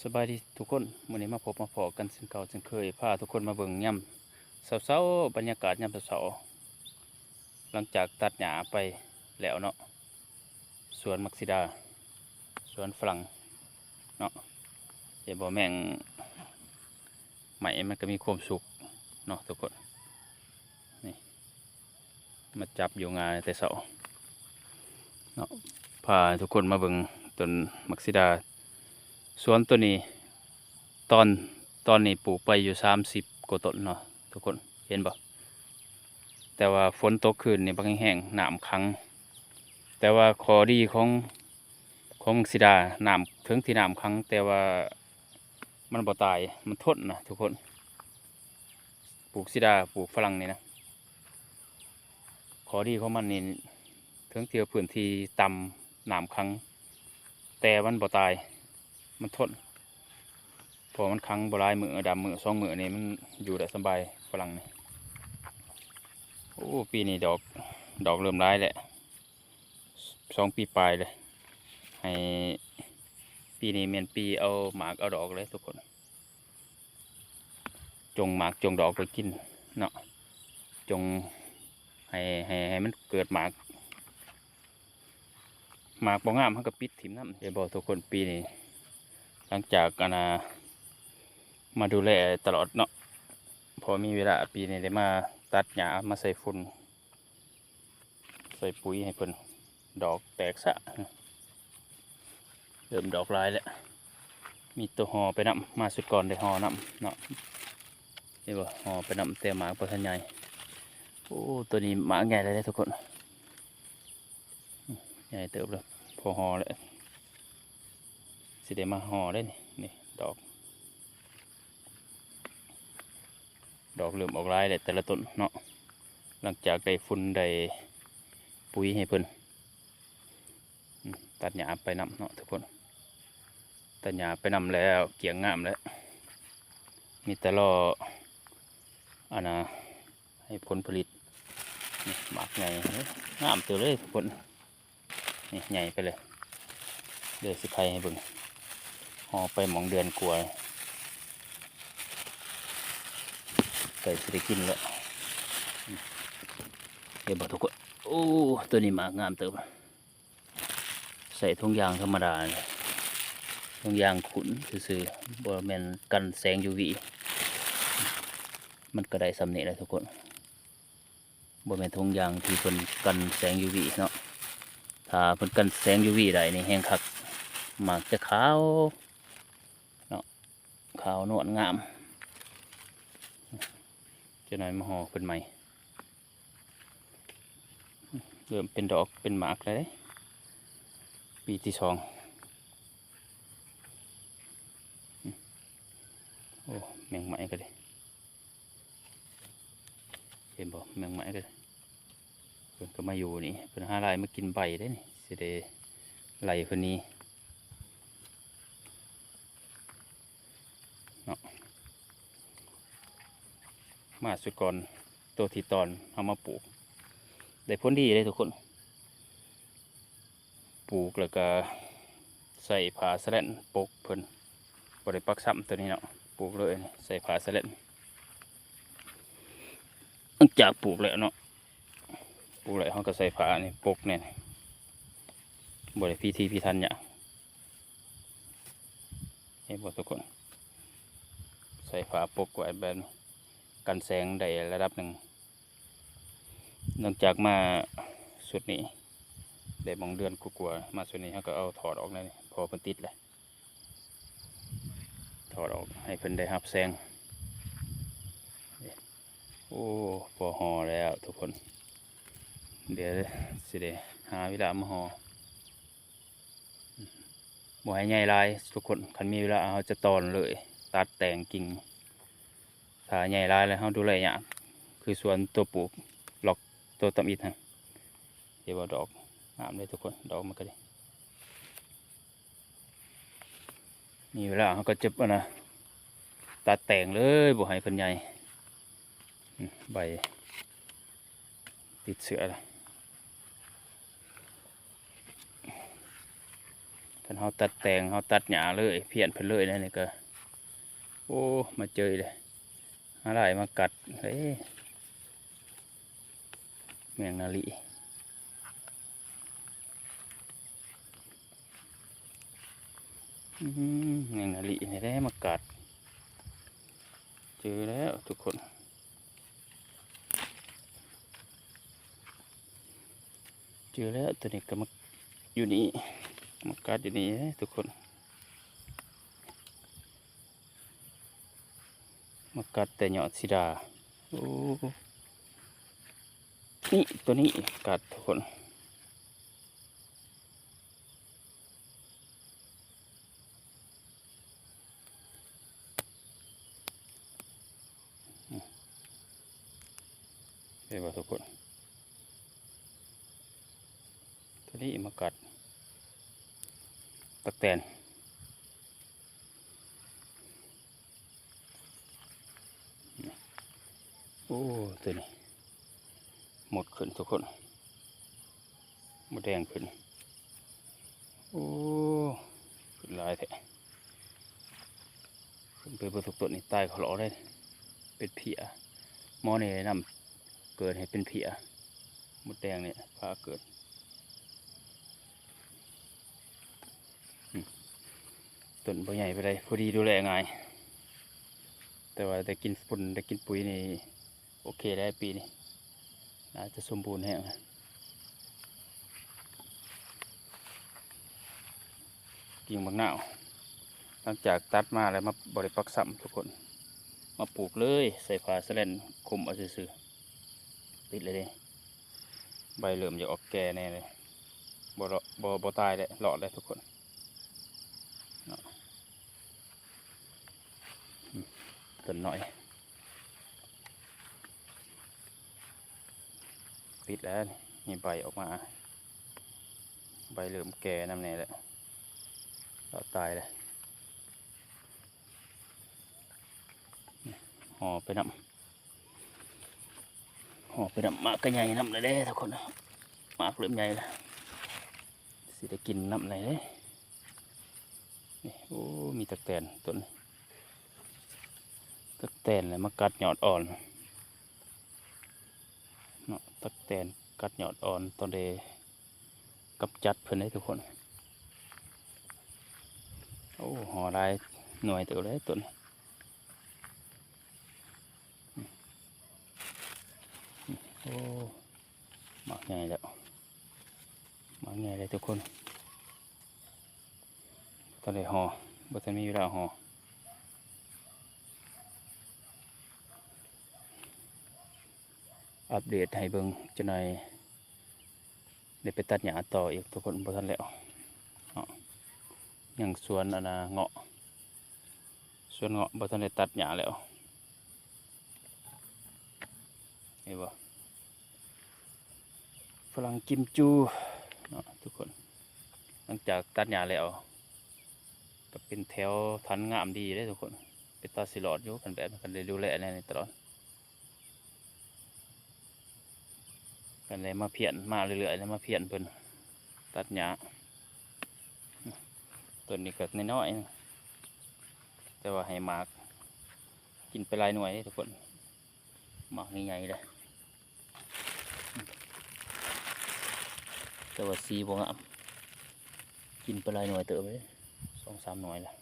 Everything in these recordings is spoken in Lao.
ສະບາຍດີທຸກຄົນ, ມື້ນີ້ມາພົບມາພໍ້ກັນເຊັ່ນເກົ່າເຊັ່ນເຄີຍ, ພາທຸກຄົນມາເບິ່ງຍາມເຊົ້າໆ, ບັນຍາກາດຍາມເຊົ້າໆ ຫຼັງຈາກຕັດຫຍ້າໄປແລ້ວເນາະ, ສວນໝາກສີດາ, ສວນຝຣັ່ງເນາະ, ເຫັນບໍ່ ແມງໄມ້ມັນກໍມີຄວາມສຸກເນາະທຸກຄົນ. ນີ້ ມາຈັບຢູ່ງ່າແຕ່ເຊົ້າເນາະ, ພາທຸກຄົນມາເບິ່ງຕົ້ນໝາກສີດາ. ສວນໂຕນີ້ ຕອນ ຕອນນີ້ປູກໄປຢູ່ສາມສິບກວ່າຕົ້ນເນາະທຸກຄົນ, ເຫັນບໍ່? ແຕ່ວ່າຝົນຕົກຄືນນີ້ບັກແຮງໆ ນ້ຳຂັງ, ແຕ່ວ່າຂໍ້ດີຂອງ ຂອງໝາກສີດາ ນ້ຳ ເຖິງທີ່ນ້ຳຂັງ ແຕ່ວ່າມັນບໍ່ຕາຍ, ມັນທົນນະທຸກຄົນ. ປູກສີດາ ປູກຝຣັ່ງນີ້ນະ, ຂໍ້ດີຂອງມັນນີ້ ເຖິງທີ່ວ່າພື້ນທີ່ຕ່ຳ ນ້ຳຂັງ ແຕ່ມັນບໍ່ຕາຍ, ມັນທົນ. ເພາະມັນຂັງບໍ່ຫຼາຍມື້, ດຳມື້ສອງມື້ນີ້ມັນຢູ່ໄດ້ສະບາຍ, ຝຣັ່ງນີ້. ໂອ້ ປີນີ້ດອກ ດອກເລີ່ມຫຼາຍແລ້ວ, ສອງປີປາຍເລີຍ. ໃຫ້ ປີນີ້ແມ່ນປີເອົາໝາກເອົາດອກເລີຍທຸກຄົນ, ຈົ່ງໝາກຈົ່ງດອກໄປກິນເນາະ, ຈົ່ງໃຫ້ ໃຫ້ ໃຫ້ມັນເກີດໝາກ. ໝາກບໍ່ງາມເຮົາກໍປິດຖິ້ມນຳ. ເຫັນບໍ່ທຸກຄົນ, ປີນີ້ຫຼັງຈາກ ອັນນ່າ ມາດູແລຕະຫຼອດເນາະ, ພໍມີເວລາ, ປີນີ້ໄດ້ມາຕັດຫຍ້າ, ມາໃສ່ຝຸ່ນ ໃສ່ປຸ໋ຍໃຫ້ເພິ່ນ, ດອກແຕກຊະ, ເລີ່ມດອກຫຼາຍແລ້ວ. ມີໂຕຫໍ່ໄປນຳ, ມາຊຸດກ່ອນໄດ້ຫໍ່ນຳເນາະ, ເຫັນບໍ່, ຫໍ່ໄປນຳ ແຕ່ໝາກບໍ່ທັນໃຫຍ່. ໂອ້ ໂຕນີ້ໝາກໃຫຍ່ແລ້ວເດ້ທຸກຄົນ, ໃຫຍ່ເຕີບແລ້ວ, ພໍຫໍ່ແລ້ວ, ຊິໄດ້ມາຫໍ່ແລ້ວນີ້. ນີ້ ດອກ ດອກເລີ່ມອອກຫຼາຍແລ້ວແຕ່ລະຕົ້ນເນາະ, ຫຼັງຈາກໄດ້ຝຸ່ນໄດ້ປຸ໋ຍໃຫ້ເພິ່ນ. ອືມ ຕັດຫຍ້າໄປນຳເນາະທຸກຄົນ, ຕັດຫຍ້າໄປນຳແລ້ວ, ກ້ຽງງາມແລ້ວ, ມີແຕ່ລໍ ອັນນ່າ ໃຫ້ຜົນຜະລິດ. ນີ້ໝາກໃຫຍ່ ງາມເຕີບເລີຍທຸກຄົນ, ນີ້ໃຫຍ່ໄປເລີຍ. ດຽວຊິໄຜ່ໃຫ້ເບິ່ງ, ຫໍ່ໄປໝ່ອງເດືອນກວ່າ ໃກ້ຊິໄດ້ກິນແລ້ວ. ເຫັນບໍ່ທຸກຄົນ? ໂອ້ ໂຕນີ້ໝາກງາມເຕີບ. ໃສ່ຖົງຢາງທຳມະດານີ້, ຖົງຢາງຂຸ້ນຊື່ໆ, ບໍ່ແມ່ນກັນແສງ ຢູວີ. ມັນກໍໄດ້ສ່ຳນີ້ແຫຼະທຸກຄົນ, ບໍ່ແມ່ນຖົງຢາງທີ່ເພິ່ນກັນແສງ ຢູວີ ເນາະ. ຖ້າເພິ່ນກັນແສງ ຢູວີ ໄດ້ນີ້ແຮງຄັກ, ໝາກຈະຂາວເນາະ, ຂາວນວນງາມ. ຈັກໜ້ອຍມາຫໍ່ເພິ່ນໃໝ່. ເລີ່ມເປັນດອກເປັນໝາກແລ້ວເດ້ ປີທີສອງ. ໂອ້ ແມງໄມ້ກໍເດ້, ເຫັນບໍ່ ແມງໄມ້ກໍເດ້. ເພິ່ນກໍມາຢູ່ນີ້, ເພິ່ນຫາລາຍມາກິນໃບເດ້ນີ້, ຊິໄດ້ໄລ່ເພິ່ນໜີ. ເນາະ ມາສຸດກ່ອນ ໂຕທີ່ຕອນເຮົາມາປູກ ໄດ້ຜົນດີເດ້ທຸກຄົນ. ປູກແລ້ວກະໃສ່ຜ້າສະແລັນປົກເພິ່ນ, ບໍ່ໄດ້ປັກຊຳໂຕນີ້ເນາະ, ປູກເລີຍໃສ່ຜ້າສະແລັນ. ຫຼັງຈາກປູກແລ້ວເນາະ, ປູກແລ້ວເຮົາກໍໃສ່ຜ້ານີ້ປົກແນ່, ບໍ່ໄດ້ພິຖີພິຖັນຫຍັງ. ເຫັນບໍ່ທຸກຄົນ? ໃສ່ຜ້າປົກໄວ້ແບບນີ້ ກັນແສງໄດ້ລະດັບໜຶ່ງ. ຫຼັງຈາກມາຊຸດນີ້ໄດ້ໝ່ອງເດືອນກວ່າໆ, ມາຊຸດນີ້ເຮົາກໍເອົາຖອດອອກແນວນີ້ ເພາະວ່າເພິ່ນຕິດແລ້ວ. ຖອດອອກໃຫ້ເພິ່ນໄດ້ຮັບແສງ. ໂອ້ ພໍຫໍ່ແລ້ວທຸກຄົນ, ດຽວຊິໄດ້ຫາເວລາມາຫໍ່. ບໍ່ໃຫ້ໃຫຍ່ຫຼາຍທຸກຄົນ, ຄັນມີເວລາເຮົາຈະຕອນເລີຍ, ຕັດແຕ່ງກິ່ງ. ຖ້າໃຫຍ່ຫຼາຍແລ້ວເຮົາດູແລຍາກ, ຄືສວນຕົວປູກລັອກຕົວຕຳອິດຫັ້ນ. ເຫັນບໍ່ ດອກງາມເດ້ທຸກຄົນ, ດອກມັນກໍດີ. ມີເວລາເຮົາກໍຈະ ອັນນ່າ ຕັດແຕ່ງເລີຍ, ບໍ່ໃຫ້ເພິ່ນໃຫຍ່. ອືມ ໃບຕິດເຊື້ອລະ. ໃຜ ເຮົາຕັດແຕ່ງ ເຮົາຕັດຫຍ້າເລີຍ ພຽນເພິ່ນເລີຍ ແນວນີ້ກໍ ໂອ້ ມາເຈີເດ້ ຫາຫຼາຍມາກັດເດ້ ແມງນາລີ. ອືມ ແມງນາລີນີ້ແຫຼະມາກັດ. ເຈີແລ້ວທຸກຄົນ ເຈີແລ້ວ. ໂຕນີ້ກໍມາຢູ່ນີ້ ມາກັດຢູ່ນີ້ເດ້ທຸກຄົນ. ມາກັດແຕ່ຍອດສີດາ. ໂອ້ ນີ້ ໂຕນີ້ກັດທຸກຄົນ. ເຫັນບໍ່ທຸກຄົນ? ໂຕນີ້ມາກັດຕັກແຕນ. ໂອ້ ໂຕນີ້ມົດຂຶ້ນທຸກຄົນ ມົດແດງຂຶ້ນ. ໂອ້ ຂຶ້ນຫຼາຍແທ້ ຂຶ້ນໄປເບິດທຸກຕົ້ນນີ້ ຕາຍເຂົາເລາະເດ້ ເປັນເພຍ. ໝໍນີ້ແນະນຳເກີດໃຫ້ເປັນເພຍ ມົດແດງນີ້ພາເກີດ. ອືມ ຕົ້ນບໍ່ໃຫຍ່ປານໃດ ພໍດີດູແລງ່າຍ ແຕ່ວ່າໄດ້ກິນຝຸ່ນ ໄດ້ກິນປຸຍນີ້ ໂອເຄແລ້ວປີນີ້ ໜ້າຈະສົມບູນແຮງ. ກິ່ງບັກນາວ ຫຼັງຈາກຕັດມາແລ້ວມາ ບໍ່ໄດ້ປັກຊ້ຳທຸກຄົນ ມາປູກເລີຍ ໃສ່ຜ້າສະແລນຄຸມເອົາຊື່ໆ ຕິດເລີຍເດ້. ໃບເລີ່ມຢາກອອກແກ່ແດ່ເລີຍ ບໍ່ເລາະ ບໍ່ ບໍ່ຕາຍແລ້ວ ເລາະແລ້ວທຸກຄົນເນາະ. ອືມ ຕົ້ນນ້ອຍ ຕິດແລ້ວ ມີໃບອອກມາ ໃບເລີ່ມແກ່ນຳແດ່ແລ້ວ ເລາະຕາຍແລ້ວ. ຫໍ່ໄປນຳ ຫໍ່ໄປນຳ ໝາກກະໃຫຍ່ນຳແລ້ວເດ້ທຸກຄົນ ໝາກເລີ່ມໃຫຍ່ແລ້ວ ຊິໄດ້ກິນນຳແລ້ວເດ້. ນີ້ ໂອ້ ມີຕັກແຕນຕົ້ນ ຕັກແຕນແຫຼະມາກັດຍອດອ່ອນເນາະ ຕັກແຕນກັດຍອດອ່ອນ ຕ້ອງໄດ້ກຳຈັດເພິ່ນເດ້ທຸກຄົນ. ໂອ້ ຫໍ່ຫຼາຍໜ່ວຍເຕີບເດ້ຕົ້ນ ໂອ້ ໝາກໃຫຍ່ແລ້ວ ໝາກໃຫຍ່ແລ້ວທຸກຄົນ. ຕອນນີ້ຫໍ່ ບໍ່ທັນມີເວລາຫໍ່ ອັບເດດໃຫ້ເບິ່ງຈັກໜ່ອຍ. ໄດ້ໄປຕັດຫຍ້າຕໍ່ອີກທຸກຄົນ ບໍ່ທັນແລ້ວເນາະ ຍັງສວນອັນນ່າເງາະ ສວນເງາະບໍ່ທັນໄດ້ຕັດຫຍ້າແລ້ວ ເຫັນບໍ່ ຝຣັ່ງກິມຈູເນາະທຸກຄົນ. ຫຼັງຈາກຕັດຫຍ້າແລ້ວ ກໍເປັນແຖວທັນງາມດີເດ້ທຸກຄົນ ເປັນຕາຊິລອດຢູ່ ຄັນແບບ ຄັນໄດ້ດູແລແນວນີ້ຕະຫຼອດ. ກໍເລີຍມາພຽນມາເລື້ອຍໆ ແລ້ວມາພຽນເພິ່ນຕັດຫຍ້າ. ຕົ້ນນີ້ກໍນ້ອຍໆ ແຕ່ວ່າໃຫ້ໝາກກິນໄປຫຼາຍໜ່ວຍເດ້ທຸກຄົນ ໝາກໃຫຍ່ໆເດ້ ແຕ່ວ່າສີບໍ່ງາມ ກິນໄປຫຼາຍໜ່ວຍເຕີບເດ້ ສອງສາມໜ່ວຍລະ.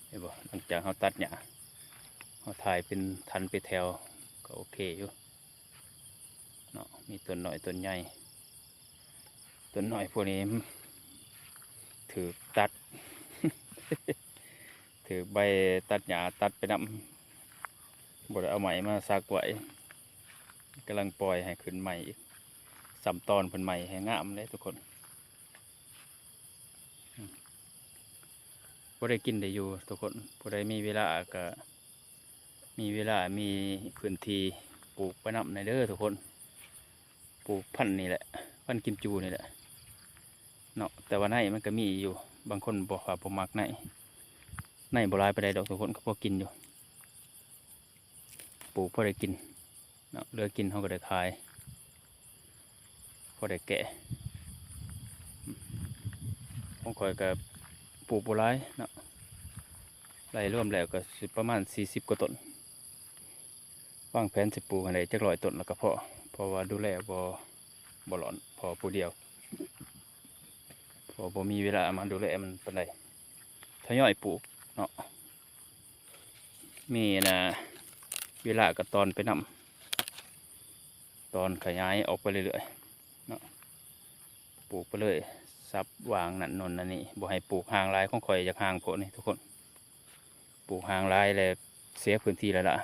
ເຫັນບໍ່ ຫຼັງຈາກເຮົາຕັດຫຍ້າ ເຮົາຖ່າຍເປັນທັນເປັນແຖວ ກໍໂອເຄຢູ່ເນາະ ມີຕົ້ນນ້ອຍຕົ້ນໃຫຍ່. ຕົ້ນນ້ອຍພວກນີ້ຖືກຕັດ ຖືກໃບຕັດຫຍ້າຕັດໄປນຳ ບໍ່ໄດ້ເອົາໄມ້ມາສັກໄວ້ ກຳລັງປ່ອຍໃຫ້ຂຶ້ນໃໝ່ອີກ ຊ້ຳຕອນເພິ່ນໃໝ່ໃຫ້ງາມເດ້ທຸກຄົນ. ອືມ ພໍໄດ້ກິນໄດ້ຢູ່ທຸກຄົນ ຜູ້ໃດມີເວລາກໍ ມີເວລາ ມີພື້ນທີ່ ປູກໄປນຳແດ່ເດີທຸກຄົນ. ປູກພັນນີ້ແຫຼະ ພັນກິມຈູນີ້ແຫຼະເນາະ ແຕ່ວ່າໃນມັນກໍມີຢູ່ ບາງຄົນບໍ່ ວ່າບໍ່ມັກໃນ ໃນບໍ່ຫຼາຍປານໃດດອກທຸກຄົນ ກໍພໍກິນຢູ່ ປູກພໍໄດ້ກິນເນາະ ເຫຼືອກິນເຮົາກໍໄດ້ຂາຍ ບໍ່ໄດ້ແກ່. ຂອງຂ້ອຍກໍປູກບໍ່ຫຼາຍເນາະ ໄລ່ລວມແລ້ວກໍຊິປະມານສີ່ສິບກວ່າຕົ້ນ. ວາງແຜນຊິປູກໃຫ້ໄດ້ຈັກຮ້ອຍຕົ້ນແລ້ວກໍພໍ ເພາະວ່າດູແລບໍ່ ບໍ່ຫຼອນ ເພາະຜູ້ດຽວ ເພາະບໍ່ມີເວລາມາດູແລມັນປານໃດ. ທະຍອຍປູກເນາະ ມີນະ ເວລາກໍຕອນໄປນຳ ຕອນຂະຫຍາຍອອກໄປເລື້ອຍໆເນາະ ປູກໄປເລີຍ ສັບຫວ່າງນັ້ນໂນ່ນນັ້ນນີ້ ບໍ່ໃຫ້ປູກຫ່າງຫຼາຍ. ຂອງຂ້ອຍຢາກຫ່າງໂພດນີ້ທຸກຄົນ ປູກຫ່າງຫຼາຍແລ້ວເສຍພື້ນທີ່ຫຼາຍລະ.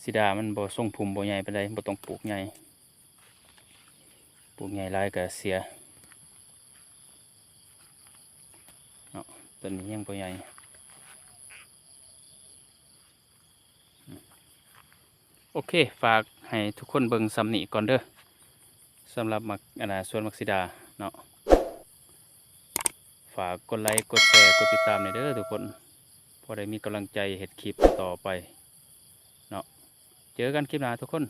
ສີດາມັນບໍ່ຊົງພຸ່ມ ບໍ່ໃຫຍ່ປານໃດ ບໍ່ຕ້ອງປູກໃຫຍ່ ປູກໃຫຍ່ຫຼາຍກໍເສຍເນາະ. ຕອນນີ້ຍັງບໍ່ໃຫຍ່. ໂອເຄ ຝາກໃຫ້ທຸກຄົນເບິ່ງສ່ຳນີ້ກ່ອນເດີ ສຳລັບໝາກ ອັນນ່າ ສວນໝາກສີດາເນາະ. ຝາກກົດໄລ ກົດແຊ ກົດຕິດຕາມແດ່ເດີທຸກຄົນ ພໍໄດ້ມີກຳລັງໃຈເຮັດຄລິບຕໍ່ໄປເນາະ. ເຈີກັນຄລິບໜ້າທຸກຄົນ.